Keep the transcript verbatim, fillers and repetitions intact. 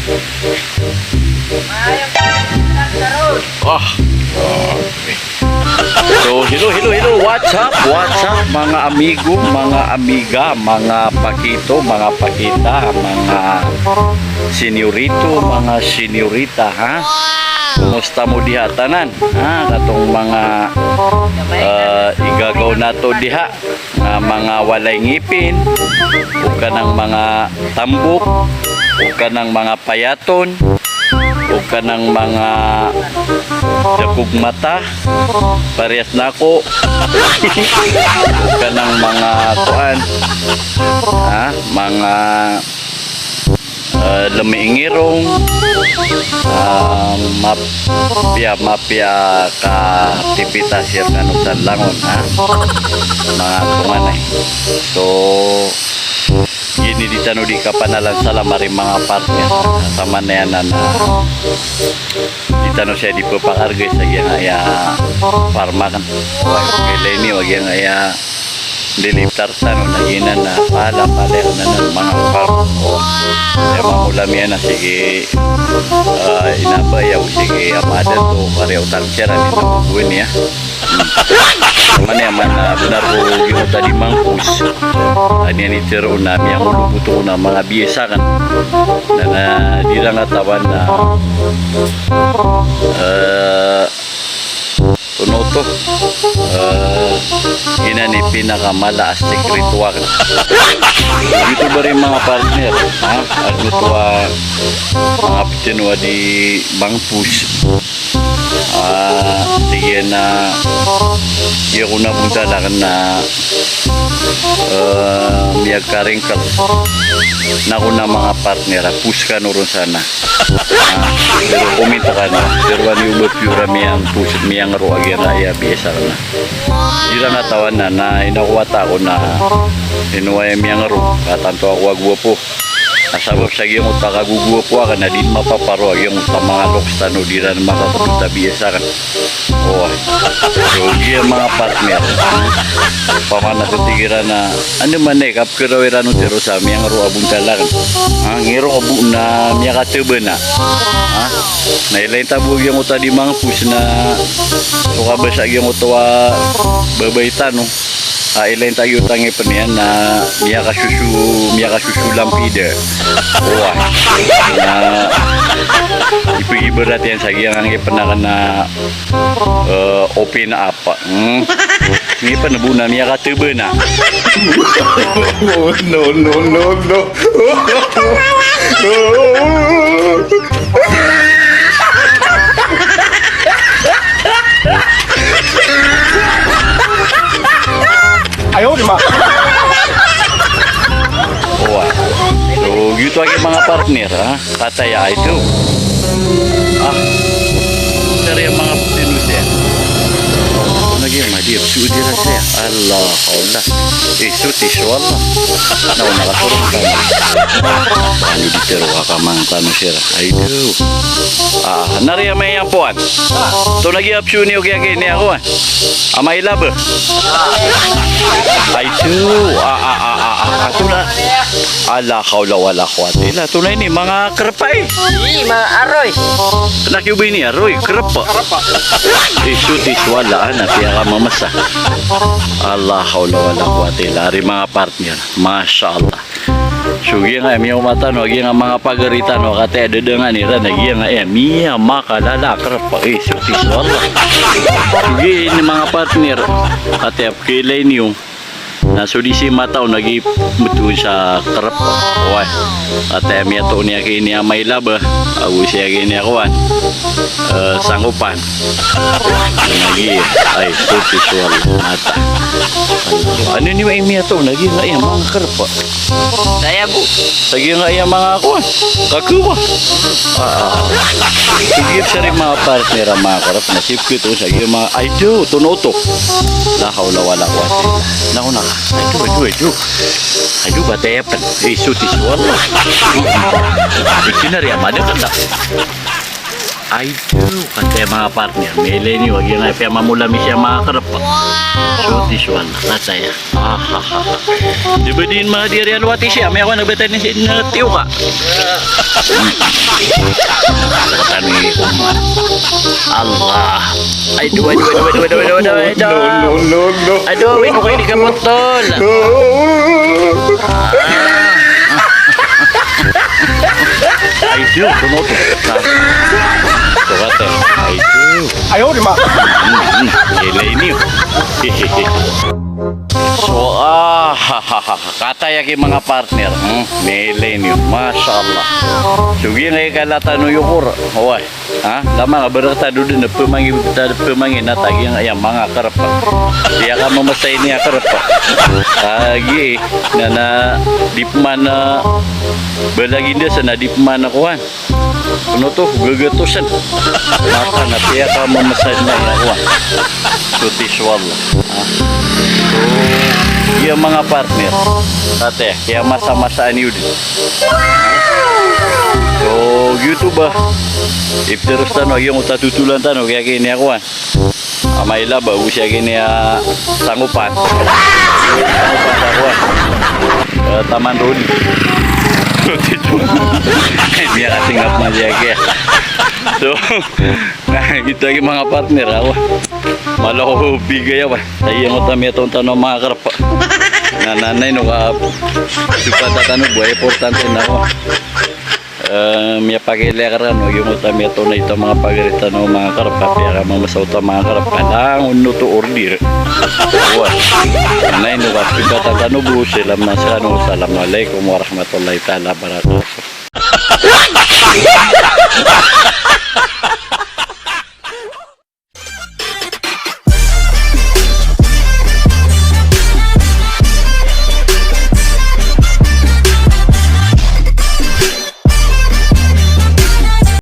Ah. So, hello, hello, hello. What's up? What's up, mga amigo, mga amiga, mga pakito, mga pakita, mga senyorito, mga senyorita, ha? Kumusta mo diha tanan? Ha, katong mga, eh, igagaw nato diha. Nga mga walay ngipin, o kanang mga tambok, o kanang mga payaton, o kanang mga dakog mata, parehas nako, o kanang mga kuan, ha, mga ah, lemiingirong, ah, map-, mapiya, mapiya ka aktibitas iyan kano sa langon, ha? Mga tunganay. So, gini di tano di kapanalan salam ari mga partner. Sa manaya na na di tano siya di pepakargay sa giyangkaya farm aken. Wag, ilay niyo, giyangkaya Dili tartan o na giyanan na pala, pala o na na manga farm. O, aya mamolamiyan na sige, ah, inabaya o sige, amada to, pare o tarsiyaran, ito ko buwan niya. Hmm. Mana ya, mana, benar ko giyoto a di mangpos. Aniyan i tero na miyangoloboto na manga biyasa aken. Na, na, di lang katawan na, eh, Tonoto. Eh, inan i pinakamala a sekreto aken. Giyoto bari manga partner, ha? Adn oto a manga ptn o a di mangpos. Ah, tig iyan a, giya ko na bontal aken na, eh, miyakaringkel. Na ko na manga partner, a pos kano ron sana. Ah, pero komenta kano, pero ani o ba piyor a miyangpos, miyangaro a giyangkaya biyasa aken na. Di ran katawan na, na ino ko wata ko na, ino aya miyangaro, ka tanto ako a gwapo. A sabap sa giyangkoto a kagogowapo aken na di mapaparo a giyangkoto a manga loks tano di ran makakapota biyasa aken. Oway. So, giya manga partner. Pamana so tig iran a, ano man eh, kap- Keraw iran o tero sa miyangaro a bontal aken. Ah, ngiro a bo na miyakataba na. Ah, na ilay ta bo giyangkoto a di mangpos na so kabasa giyangkoto a babay tano. Ah, ilay ta giyoto a ngipn iyan na miyakasoso, miyakasoso lampida. Oway. Na ipigibarat iyan sa giyangkai a ngipn aken na, eh, open up. Pa, hmm. Ngipn bo na miyakataba na. Oh, no, no, no, no. Ayaw, di ba? Oway. So, giyoto aki manga partner, ha? Kataya, ay, ito. Ah. Sariya manga ptn o siya. Lagi, madi, so di ra siya. Allah, Allah. Eh, so, tiso, Allah. Na, wala ka, sorok ka. Ano di tero ka, kamang tano siya. Ay, ito. Ah, nariya may yang puan. To lagi, apsyo niyo kaya kini ako, ah. Amay laba. Ay, ito. Ah, ah, ah, ah, ah. Ato na. Ala hawla wala quwwata illa billah. Tunay ni, manga kerep ay. Ii, manga aroy. Kena kiyo ba ini aroy, kerep. Kerep. Iso ti swala, ana, piyakamamasa. Ala hawla wala quwwata illa billah. Ari manga partner. Masha Allah. So, giyangkai a miyawma tano, giyangkai a manga pagari tano, kataya dadangan iran, giyangkai a miyamakalala a kerep. Iso ti swala. So, giya ini manga partner. Kataya pkilay niyo. Na so di si mataw na gi metoon sa kerep. Oway. Kataya miyatoon iyan kini a may laba. Ago siya kini a kowan. Eh, sanggopan. Lagi, ay, so ti swala. Mata. Ano ni, may miyatoon na giyangkai a manga kerep. Saya, bo. Sa giyangkai a manga kowan. Kakewa. Ah, ah. Sige, sari manga partner a manga kerep na sipkit o sa giyangkai a manga, ay, do, tonoto. La hawla wala quwwata illa billah. Naku, naku. Ay, do, ay, do, ay, do. Ay, do, batay apan. Eh, so ti swala. Dictionary a mada ka ta. Ay, do, kataya manga partner. Miyailay niyo, giyangkai a piyamamolami siya manga kerep. So ti swala. Kataya. Ah, ha, ha, ha. Di ba din manga diyari a lowati siya? Miyakawan a batan ni si, na tiyo ka. Katan i Komar. Allah. Ay, do, ay, do, ay, do. No, no, no, no. Ay, do, ay, do, ay, di ka putol. Ay, do, kuno to. Ha? Ito ka, te. Ay, do. Ayaw, di ma. Hmm, hmm. Ilay niyo. So, ah, ha, ha, ha. Kataya ki manga partner, hmm, milenyo, masha Allah. So giyangkai kala tano yokor, oway. Ha? Lama nga berekta do den, pemangin, pemangin na tagi nga iya manga kerep. Iya ka mamesay niya kerep. Tagi, na, na, di pman, eh, balaginda sa na di pman kowan. Ano to? Gagatosan. Mata na piya ka mamesay na iya kowan. So, tiswal. Ha? So, iya manga partner. Ate, kaya masa-masaan iyo din. So, YouTube, ah. Ipteros tano, yung utatutulan tano, kaya kini ako, ah. Amay laba, o siya kini, ah, sangopan. Sangopan sa ako, ah. Eh, taman road. So, tito. Hindi ka tingap na siya, kaya. So, ito yung mga partner, ako. Malako bigay ako. Ay, yung utang, may atong tanong, mga karpa. Nananay, no, ka, sukat at ano, buhay, importante na ako. Eh, miyapakilekar ano, yung utang, may atong na ito, mga pagarita, no, mga karpa. Kaya ka, mga masaw ta, mga karpa. Langon no to order. Wa. Nanay, no, ka, sukat at ano, buhay, salam na sa, ano, assalamualaikum warahmatullahi taala wabarakatuh.